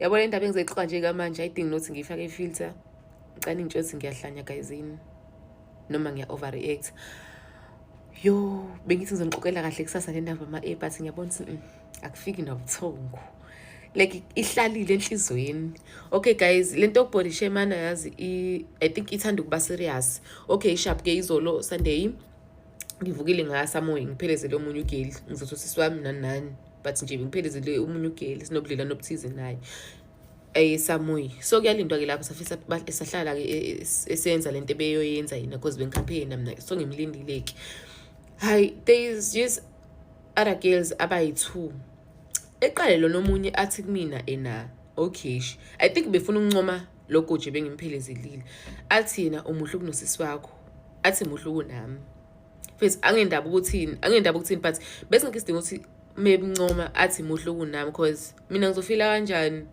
Yabo, le ndaba engizoyixoxa nje kamanje ayidingi nokuthi ngiyifake i-filter. Ngicela ningitshele ukuthi ngiyahlanya, gayizini, noma ngiya-overreact. Yo, bengithi ngizonixoxela kahle kusasa le ndaba ma-e, but ngiyabona ukuthi akufiki nobuthongo, like ihlalile enhliziyweni. Okay guys, lento yoku-body shame-ana, yazi, I think ithanda ukuba serious. Okay, sharp ke. Izolo Sunday ngivukile ngasamoya, ngiphelezele omunye ugeli. Ngizothi usisi wami nani nani, but nje ngiphelezele omunye ugeli, sinobudlelwano obuthize naye esamuyi. So kuyalindwa-ke lapho, safisa sahlala-ke esenza lento ebeyoyenza yena, 'cause bengikhaphe yena mina, so ngimlindile-ke. Hayi, there is just other girls abayi-two. Eqale lona omunye athi kumina ena, okay, I think befuna ukuncoma lo goje bengimphelezilile. Athi yena umuhle kunosisi wakho, athi muhle kunami. Mfethu, angendaba ukuthini, angendaba ukuthini, but besingekho isidingo ukuthi mebuncoma athi muhle kunami, 'cause mina ngizofila kanjani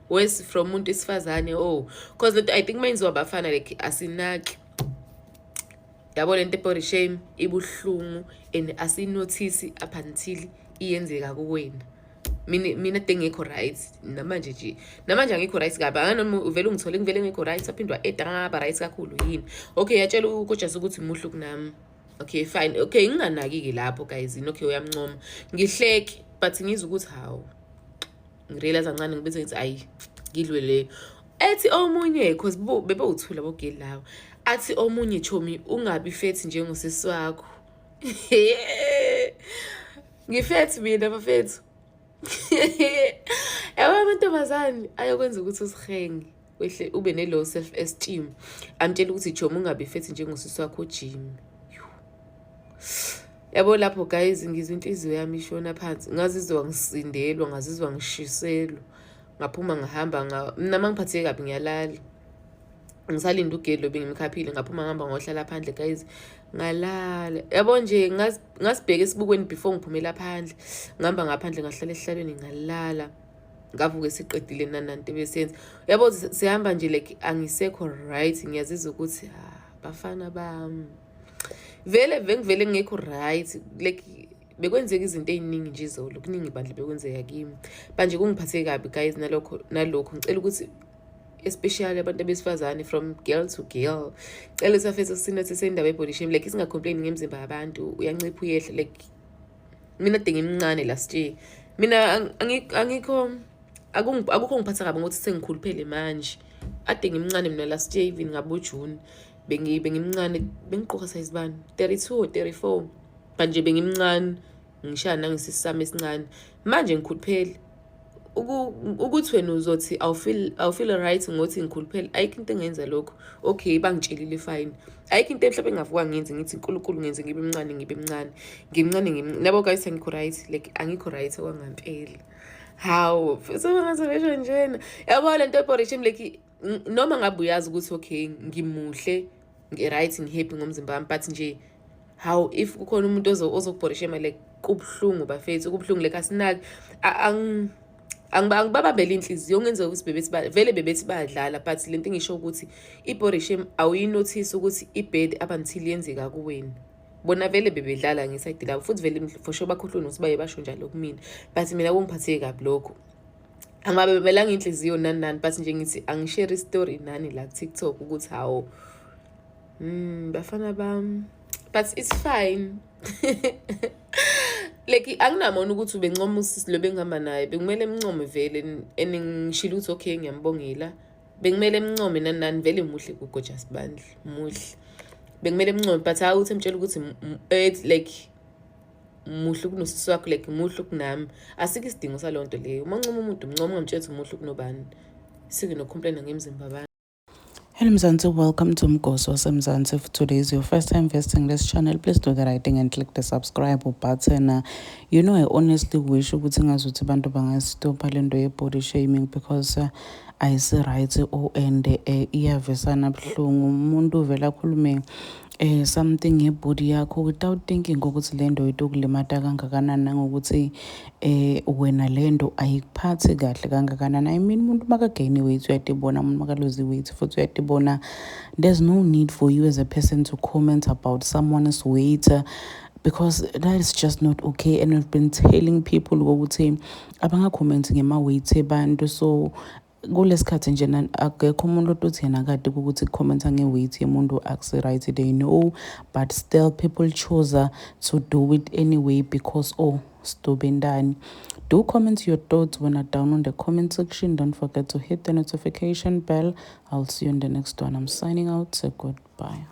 wes from umuntu esifazane? Oh, 'cause lento I think mayenziwa abafana, like asinaki. Yabo, lento body shame ibuhlungu and asinothisi up until iyenzeka kuwena. Mina ade ngekho right namanje nje, namanje angikho right kabi. Anganoma uvele ungithole ngivele ngekho right, waphindwa eda ngaba right kakhulu yini. Okay, yatshela ukojasi ukuthi muhle kunami. Okay, fine. Okay, nginganaki-ke lapho, guys. Okay, uyamncoma, ngihleke, but ngizwe ukuthi hawu, ngi-realize kancane, ngibese ngithi ayi, ngidlwe leyo. Ethi omunye, 'cause bebewuthula bogeli lawo, athi omunye, "Chomi, ungabi fat njengosisi wakho." Ngi-fat mina, bafethu? Yabo, amantombazane ayokwenza ukuthi usihenge, wehle, ube ne-low self esteem. Amtshela ukuthi, "Chomi, ungabi fat njengosisi wakho ujimi." Yabo, lapho guys, ngizwa inhliziyo yami ishona phansi. Ngazizwa ngisindelwa, ngazizwa ngishiselwa. Ngaphuma ngahamba. Mina uma ngiphatheke kabi ngiyalala. Ngisalinde ugeli lo bengimkhaphile, ngaphuma ngihamba ngohlala phandle, guys, ngalala. Yabo nje, ngasibheka esibukweni before ngiphumela phandle. Ngihamba ngaphandle, ngahlala esihlalweni, ngalala. Ngavuka esiqedile nananto ebesenza. Yabo, sihamba nje, like angisekho right. Ngiyazizwa ukuthi, ah, bafana bami, vele bengivele ngekho right. Like bekwenzeka izinto ey'ningi nje izolo, kuningi bandla bekwenzeka kimi manje, kungiphathe kabi, guys. Nalokho ngicela ukuthi, especially abantu abesifazane, from girl to girl, cela usafethu sinothise indaba ye-body shame, like singa-complain ngemizimba yabantu. Uyancipha, uyehla. Like mina ade ngimncane last year. Mina angikho, akukho ngiphatha kabi ngokuthi sengikhuluphele manje. Ade ngimncane mina last year, even ngabo June bengimncane, bengigqoka size bani, 32 or 34, but nje bengimncane, ngishaya nangesisi sami esincane. Manje ngikhuluphele. Ukuthi wena uzothi awufeel right ngokuthi ngikhuluphele, ayikho into engenza lokho. Okay, bangitshelile, fine. Ayikho into mhlawumbe engavuka ngenze ngithi, "Nkulunkulu, ngenze ngibe mncane, ngibe mncane, ngimncane." Nabo guys, angikho right, like angikho right okwangampela. Hawu, sebengaze besho njena. Yabo, lento ye-body shame, like noma ngabe uyazi ukuthi okay, ngimuhle, ngi-right, ngi-happy ngomzimba wami, but nje how if kukhona umuntu ozoku-body shame, like kubuhlungu bafethu, kubuhlungu. Like asinaki, angibabambela inhliziyo. Kungenzeka ukuthi bebethi vele bebethi bayadlala, but lento engisho ukuthi i-body shame awuyinothisi ukuthi i-bad up until yenzeka kuwena. Bona vele bebedlala nge-side labo, futhi vele for sure bakhohlwe nokuthi baye basho njalo kumina, but mina kungiphatheke kabi lokho. Angibabembelanga inhliziyo nani nani, but nje ngithi angi-share i-story nani la ku-TikTok ukuthi hawu, bafana bami, but it's fine. Like anginamona ukuthi ubencoma usisi lo bengihamba naye, bekumele emncome vele, and ngishilo ukuthi okay, ngiyambongela. Bekumele emncome nani nani, vele muhle uGorgeous bandla, muhle, bekumele emncome, but hayi ukuthi emtshela ukuthi like muhle kunosisi wakho, like muhle kunami. Asikho isidingo saleyo nto leyo. Uma uncoma umuntu, umncoma, ungamtshela ukuthi muhle kunobani. Sike noku-complaina ngemizimba abantu. Hello Mzansi, welcome to Mgosi waseMzansi. If today is your first time visiting this channel, please do the right thing and click the subscribe button. I honestly wish ukuthi ngazuthi abantu bangastopha lento ye-body shaming because ayisi-right oh, and iyavesana buhlungu. Umuntu uvele akhulume something nge-body yakho without thinking ukuthi le nto itokulimata kangakanani, nangokuthi wena le nto ayikuphathi kahle kangakanani. I mean, umuntu maka-gain weight uyatibona, umuntu maka-lose weight futhi uyatibona. There's no need for you as a person to comment about someone's weight. Because that is just not okay, and we've been telling people ukuthi abangakhomenti ngema-weight ebantu. So kulesikhathi nje akekho umuntu othi yena kade ukuthi kukhomenta nge-weight yemuntu akusi-right. They know, but still people choose to do it anyway because, oh, stubendani. Do comment your thoughts when are down on the comment section. Don't forget to hit the notification bell. I'll see you in the next one. I'm signing out. So goodbye.